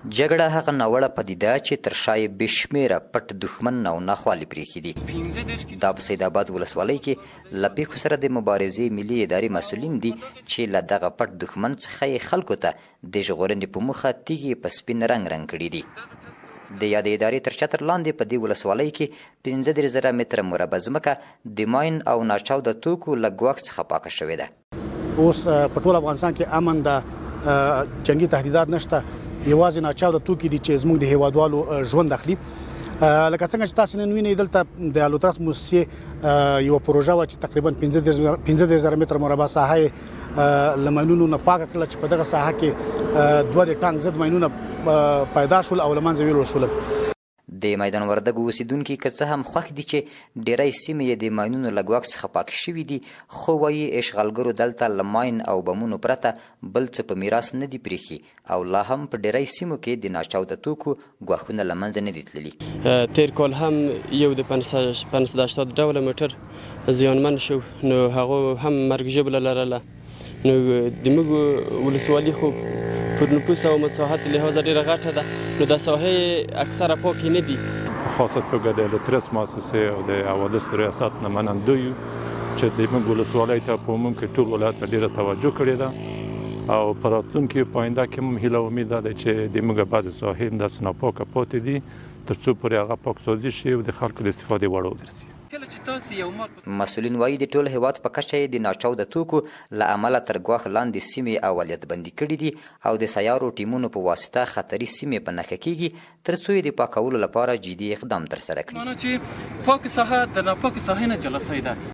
جګړه هغه ناوړه پدیده چې تر شا یې بې شمېره پټ دښمن او ناخوالې پرېښي دي. دا په سیدآباد ولسوالۍ کې له پېښو سره د مبارزې ملي ادارې مسؤلین دي چې له دغه پټ دښمن څخه یې خلکو ته د ژغورنې په موخه تیږې په سپین رنګ رنګ کړې دي. د یادې ادارې تر چتر لاندې په دې ولسوالۍ کې 35 زره متره مربع ځمکه د ماین او ناچاوده توکو له ګواښ څخه پاکه شوې ده. اوس په ټول افغانستان کې امن ده، جنگي تهدیدات نشته، یوازې ناچاوده توکي دي چې زموږ د هیوادوالو ژوند اخلي. لکه څنګه چې تاسو نن وینئ، دلته د الوترس موسسې یو پروژه وه چې تقریبا 35 زره متر مربع ساحه له ماینونو نه پاکه کړله، چې په دغه ساحه کې دوه د ټانک ضد ماینونه پیدا شول او له منځه ویوړل شول. د میدان وردګو اوسېدونکي که څه هم خوښ دي چې ډیری سیمې یې د ماینونو له ګواښ څخه پاکې شوې دي، خو وایي اشغالګرو دلته له ماین او بمونو پرته بل څه په میراث نه دي پریښي او لا هم په ډیری سیمو کې د ناچاوده توکو ګواښونه له منځه نه دي تللي. تیر کال هم یو د 580 ډوله موټر زیانمن شو، نو هغه هم مرګ ژوبله لرله. نو د موږ ولسوالي خو پر نفوس او مساحت لحاظه ډیره غټه ده، نو د ساحې اکثره پاکې نه دي. په خاصه توګه د الوترس موسسې او د حوادثو ریاست نه منندوی یو چې د موږ ولسوالۍ ته، په عموم کې ټول ولایت ته ډیره توجه کړې ده او په راتلونکي په آینده کې هم هیله او امید ده چې د موږ بعضې ساحې هم داسې ناپاکه پاتې دي، تر څو پورې هغه پاکسازي شي او د خلکو د استفادې وړ وګرځي. مسؤلین وایي، د ټول هېواد په کچه یې د ناچاوده توکو له امله تر ګواښ لاندې سیمې اولیت بندي کړې دي او د سیارو ټیمونو په واسطه خطري سیمې په نښه کېږي، تر څو یې د پاکولو لپاره جدي اقدام ترسره کړي. مانا چې پاکه ساحه د ناپاکې ساحې نه جلا سوې ده.